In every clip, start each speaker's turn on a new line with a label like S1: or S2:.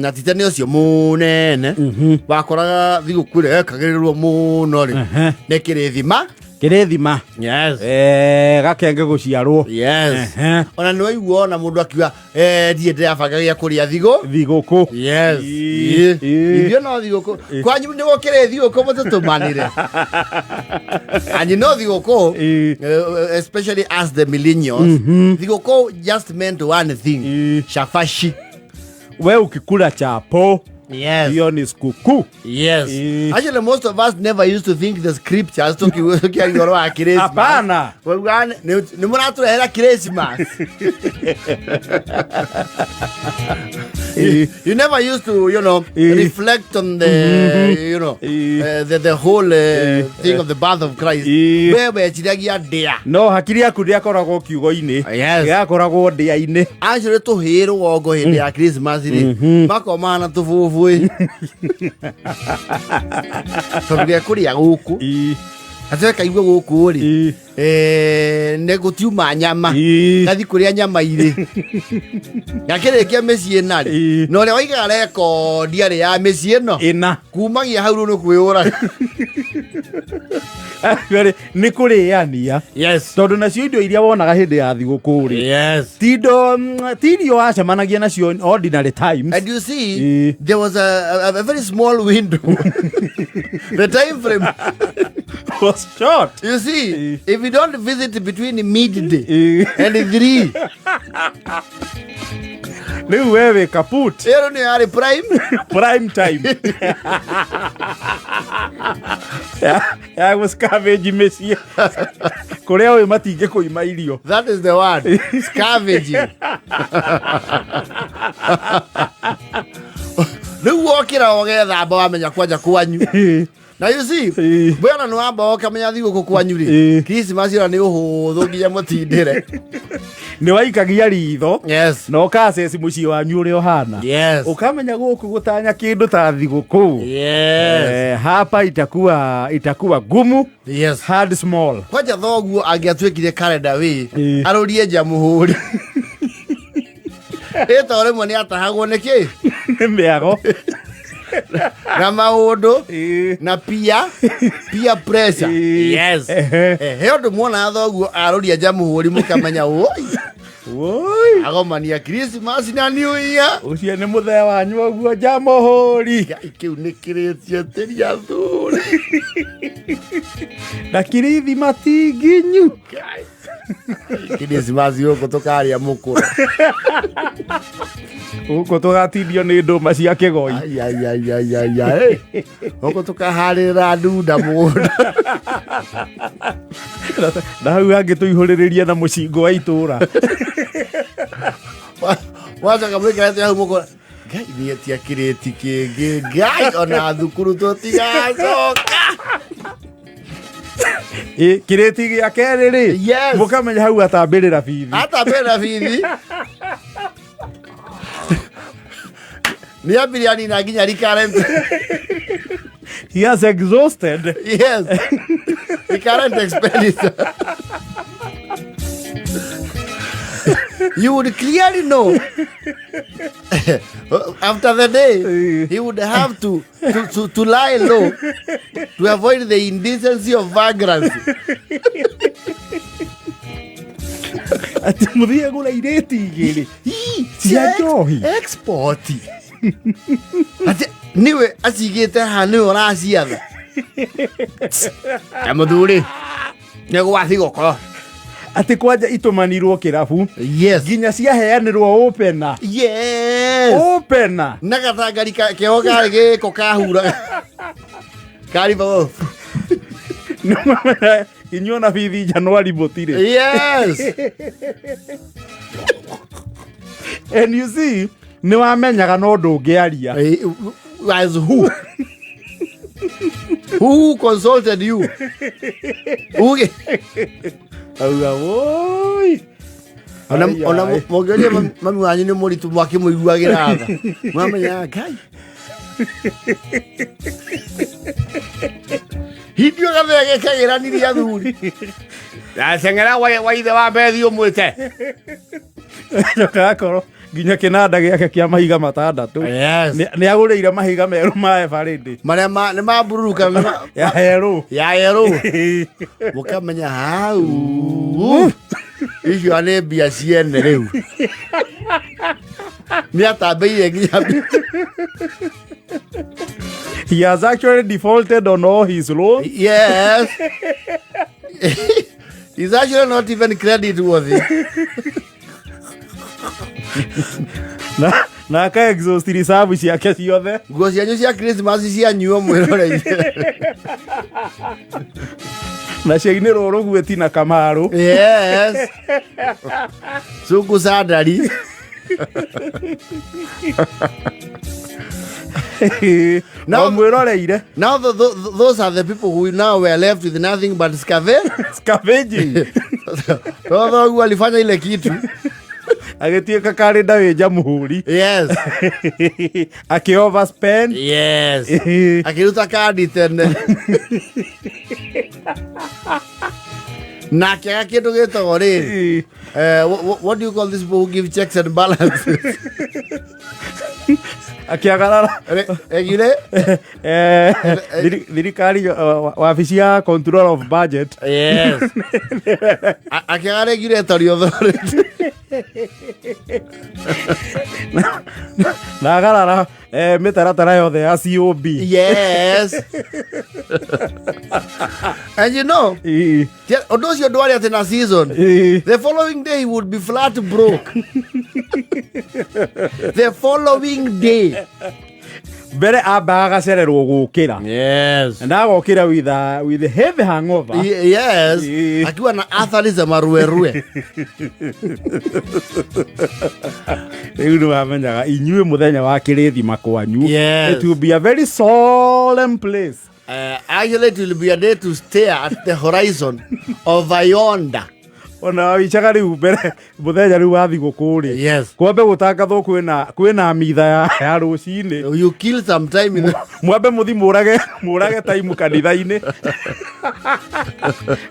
S1: Na tita nĩ ũcio mũnene wakoraga thigũkũ ĩrĩa yekagĩrĩrwo mũno rĩ, nĩ kĩrĩthima.
S2: Kĩrĩthima.
S1: Yes.
S2: Gakenge gũciarwo.
S1: Yes. Ona nĩ waigua ona mũndũ akiuga, "Ndiĩ ndĩrabanga gĩa kũrĩa thigũ
S2: Thigũkũ."
S1: Yes. Ithuĩ no thigũkũ kwanyu nĩ gũkĩrĩ thigũkũ mũtũtũmanĩre and you know thigũkũ, especially as the millennials, thigũkũ just meant one thing: shafashi.
S2: We ukikula chapo, hiyo ni sikukuu.
S1: Yes. Actually, most of us never used to think the scriptures tukiaria ũhoro wa Christmas.
S2: Hapana.
S1: Wauga nĩ mũratũrehera Christmas. You never used to reflect on the the whole thing of the birth of Christ. We weciragia ndĩa.
S2: No hakiri yaku ndĩakoragwo kiugo-inĩ.
S1: Yes.
S2: Yakoragwo ndĩa-inĩ.
S1: Actually, tũhĩĩ rũgongo hĩndĩ ya Christmas rĩ, makoma na tũbũbũĩ tondũ gĩa kũrĩa gũkũ atĩ kaigua gũkũ rĩ, nĩ gũtiuma nyama. Gathi kũrĩa nyama irĩ gakĩrĩkia mĩciĩ narĩ. Na ũrĩa waigaga rekondi arĩ ya mĩciĩ ĩno
S2: Ĩna.
S1: Kumagia hau rĩu nĩ kwĩyũraga.
S2: Rĩ, nĩ kũrĩania. Tondũ nacio indo iria wonaga hĩndĩ ya thigũkũ rĩ, ti irio wacemanagia nacio in ordinary times.
S1: And you see, there was a very small window. The time frame
S2: was short.
S1: You see, if you don't visit between midday and 3,
S2: Rĩu we wĩ kaput.
S1: Ĩyo nĩ yarĩ prime.
S2: Prime time ya gũscavenge mĩciĩ kũrĩa ũyũ matingĩ kũima irio.
S1: That is the word. Scavenging. Rĩu wokĩra ũgethamba wamenya kwanja kwanyu. Na you see, bwana nĩ wamba ũkamenya thigũkũ kwanyu rĩ, Christmas ĩyo nĩ ũhũthũ nginya mũtindĩre.
S2: Nĩ waikagia ritho na ũkaceci mũciĩ wanyu ũrĩa ũhana, ũkamenya gũkũ gũtanya kĩndũ ta thigũkũ. Hapa itakuwa gumu, hard small.
S1: Kwanja thoguo angĩatuĩkire calendar wĩ arũrie njamuhũri ĩto rĩmwe nĩ atahagwo nĩ kĩ?
S2: Nĩ mĩago.
S1: Na maũndũ na peer pressure. Yes. He ũndũ muonaga thoguo arũria njamuhũri mũkamenya woi.
S2: Woi.
S1: Agomania Christmas na New Year.
S2: Ũcio nĩ mũthee wanyu ũguo njamuhũri.
S1: Ngai, kĩu nĩ kĩrĩtie tĩria thuri.
S2: Na kirithi matinginyu.
S1: Christmas gũkũ tũkarĩa mũkũrũ.
S2: Gũkũ tũgatindio nĩ ndũma cia kĩgoi.
S1: Ai, ai, ai, ai, ai, ai. Gũkũ tũkaharĩra ndunda mũgũnda.
S2: Na hau hangĩ tũihũrĩrĩrie na mũcingo wa itũra.
S1: Wacoka mwĩkĩrĩte hau mũkũrũ. Ngai nĩetia kĩrĩti kĩngĩ. Ngai ona thukuru tũtigacoka.
S2: Ĩ, kĩrĩti gĩa kerĩ rĩ, mũkamenya hau atambĩrĩra bithi.
S1: Atambĩrĩra bithi. Nĩ ambirie anina nginya recurrent.
S2: He has exhausted.
S1: Yes. Recurrent expenditure. You would clearly know after the day he would have to lie low to avoid the indecency of vagrancy.
S2: Atĩ mũthiĩ gũra irĩti igĩrĩ cia njohi.
S1: Export. Atĩ niwe acigĩte haha niwe ũraciatha. Na mũthuri nĩ gwa thigũkũ.
S2: Atĩ kwanja itũmanirwo kĩrabu. Nginya ciaheanĩrwo opena. Opena.
S1: Na gathangari keho karĩ gĩko kahura. Kari bo.
S2: Inyuĩ ona bithi Januari mũtirĩ. And you see, nĩ wamenyaga no ndũngĩaria.
S1: As who? Who consulted you? Uge.
S2: Auga woi.
S1: Ona
S2: Ai,
S1: ona
S2: ai.
S1: mũngĩoria mami wanyu nĩ mũritũ mwakĩmũiguagĩra tha. Mwamenya Ngai. Hindio gathee gekagĩranirie athuri. Ndaceng'era wa ithe wa Bethi ũmwĩte.
S2: Gakorwo Nginya kĩnanda gĩake kĩa mahiga matandatũ.
S1: Yes.
S2: Nĩ agũrĩire mahiga merũ ma Eveready.
S1: Marĩa ma nĩ ma bururu kana nĩ ma
S2: Ya herũ.
S1: Ya yerũ. Mũkamenya hau icio nĩ mbia ciene rĩu nĩ atambĩire nginya mbia.
S2: He has actually defaulted on all his loans.
S1: Yes. He's actually not even credit worthy.
S2: Na aka exhaust reserve ciake ciothe.
S1: Nguo cianyu cia Christmas cianyuo mwĩroreire.
S2: Na ciainĩrwo rũguĩti na kamaru.
S1: Yes. Sungu sandari.
S2: No mwĩroreire.
S1: Now those are the people who now were left with nothing but
S2: scavenging.
S1: Thoguo alifanya ile kitu.
S2: Agĩtuĩka karĩ wĩ jamhuri.
S1: Yes.
S2: Akĩ overspend.
S1: Yes. Akĩruta kandi tene. Na akĩaga kĩndũ gĩtagwo rĩrĩ. What do you call these people who give checks and balances?
S2: Akĩagarara.
S1: Regule?
S2: Thirikari wabici ya control of budget.
S1: Yes. Akĩaga regulatory authority.
S2: Na agarara mĩtaratara yothe ya COB.
S1: Yes. And you know, ũndũ ũcio ndwarĩ atĩ na season. The following day he would be flat broke. The following day.
S2: Mbere ambaga agacererwo gũkĩra.
S1: Yes.
S2: Na agokĩra with a heavy hangover.
S1: Yes. Akiwa na athari za maruerue.
S2: Rĩu nĩ wamenyaga inyuĩ mũthenya wa kĩrĩthima kwanyu.
S1: Yes.
S2: It will be a very solemn place.
S1: Actually, it will be a day to stare at the horizon of yonder.
S2: Ona wicaga rĩu mbere mũthenya rĩu wa thigũkũ rĩ.
S1: Yes.
S2: Kwambe gũtangathwo kwĩna mitha ya rũcinĩ.
S1: You kill some time in the
S2: Mwambe mũthi mũrage time kanitha-inĩ.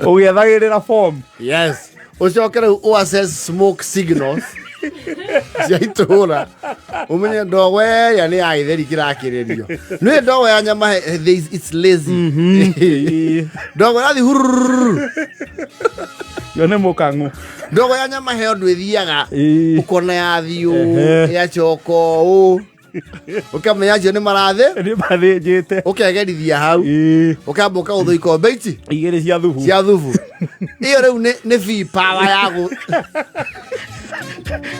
S2: Ũgĩethagĩrĩra form.
S1: Yes. Ũcoke rĩu ũ assess smoke signals cia itũũra ũmenye ndogo ĩrĩa nĩ ya gĩtheri kĩrakĩrĩrio. Nĩ ndogo ya nyama it's lazy. Ndogo ĩrathiĩ hurururu.
S2: Yo nĩ mũkang'ũ.
S1: Ndogo ya nyama he ũndũ ĩthiaga ũkona yathiĩ ũũ, yacoka ũũ. Ũkamenya acio nĩ marathĩ.
S2: Nĩ mathĩnjĩte.
S1: Ũkegerithia hau. Ũkamba ũkagũthwo ikombe ici.
S2: Igĩrĩ cia thubu.
S1: Cia thubu. Ĩyo rĩu nĩ fee power ya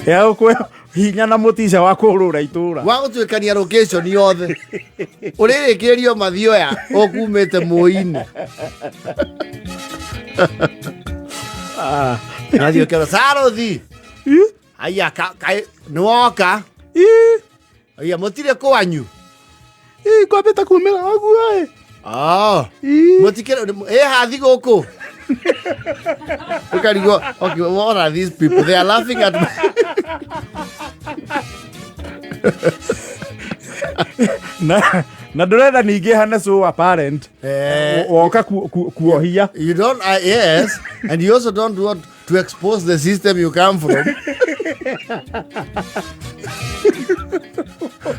S2: Ya gũkũhe hinya na mũtica wa kũrũra itũra.
S1: Wa gũtuĩkania location yothe. Ũrĩrĩkĩrĩrio mathioya ũkumĩte mũi-inĩ. Nathiĩ ũkerwo, Sarothi. Aya, nĩ woka. Aya, mũtirĩ kwanyu.
S2: Kwambĩte kumĩra ũguo, ĩ.
S1: Mũtikĩrĩ, ĩ hathi gũkũ. Ũkarigwo, okay, what are these people? They are laughing at me.
S2: Na ndũrenda ningĩ hane so apparent. Woka kuohia.
S1: You don't, yes, and you also don't want to expose the system you come from.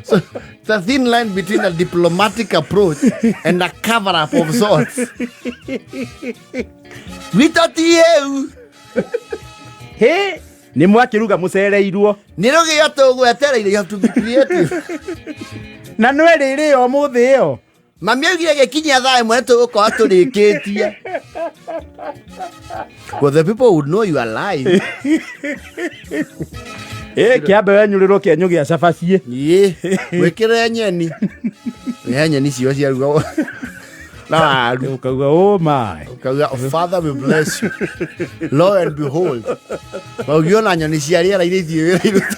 S1: So it's a thin line between a diplomatic approach and a cover-up of sorts. Witatieu.
S2: He, nĩ mwakĩruga mũcereirwo.
S1: Nĩ rũgĩo tũgwetereire, you have to be creative.
S2: Na nĩ rĩrĩ o mũthĩ ĩyo.
S1: Mami augire gĩkinyia thaa ĩmwe tũgũkorwo tũrĩkĩtie. Well, the people would know you are lying.
S2: Kĩambe wenyũrĩrwo kĩenyũ gĩa cabaci.
S1: Ĩ, wĩkĩre nyeni. Ĩ, nyeni cio ciarugagwo na waru.
S2: Ũkauga, oh my.
S1: Ũkauga, oh, Father we bless you. Lo and behold. Maugio na nyoni cia rĩera iria ithiĩ wĩra iruta.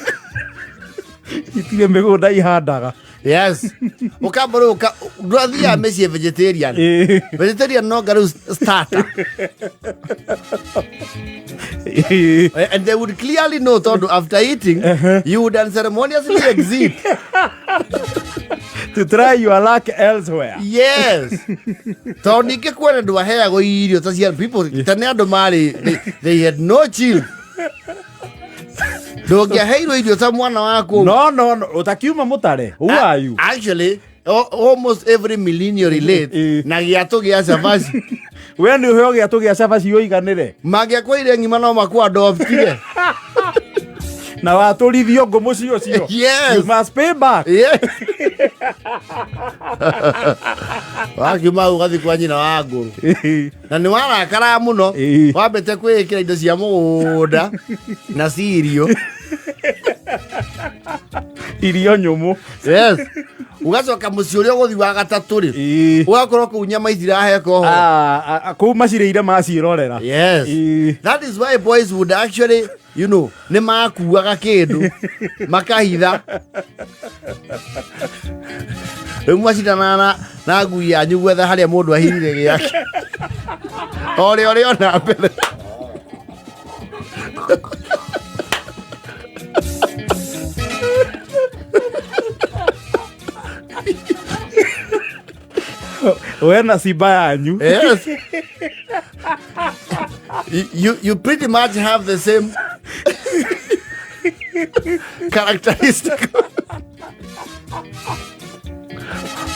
S2: Itirĩ mĩgũnda ihandaga.
S1: Yes. Ũkamba rĩu ndũrathiaga mĩciĩ vegetarian. Vegetarian no nga rĩu starter. And they would clearly know tondũ after eating, you would unceremoniously exit.
S2: To try your luck elsewhere.
S1: Yes. Tondũ ningĩ kwene ndwaheagwo irio ta cia people, tene andũ marĩ, they had no chill. Ndũngĩaheirwo irio ta mwana waku.
S2: No, no, no, ũtakiuma mũtare. Who are you?
S1: Actually, almost every millennial relate na gĩatũ gĩa cabaci.
S2: We nĩ ũheo gĩatũ gĩa cabaci ũiganĩre.
S1: Mangĩakwĩire ng'ima no makũadoptire.
S2: Na watũrithio ngũ mũciĩ ũcio.
S1: Yes.
S2: You must pay back.
S1: Yes. Wakiuma hau ũgathiĩ kwa nyina wa ngũrũ. Na nĩ warakaraga mũno. Wambĩte kwĩĩkĩra indo cia mũgũnda na cirio.
S2: Irio nyũmũ.
S1: Yes. Ũgacoka mũciĩ ũrĩa ũgũthiĩ wa gatatũ rĩ. Ũgakorwo kũu nyama itiraheka ũhoro.
S2: Ah, ah, ah, kũu macirĩire maciĩrorera.
S1: Yes. That is why boys would actually, nĩ makuaga kĩndũ makahitha. Rĩu mwacindanaga na ngui yanyu gwetha harĩa mũndũ ahithire gĩake. O ũrĩa ũrĩ ona mbere.
S2: We na simba yanyu.
S1: Yes. You pretty much have the same characteristic.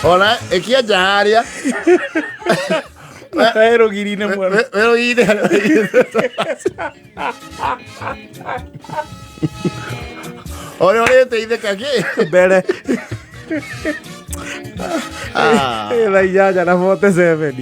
S1: Ona ĩkĩenja harĩa.
S2: We rũgiri-inĩ mwena.
S1: We rũgiri-inĩ harĩa. Ũrĩa ũrĩteithĩka kĩ?
S2: Mbere. Thaa 8:47.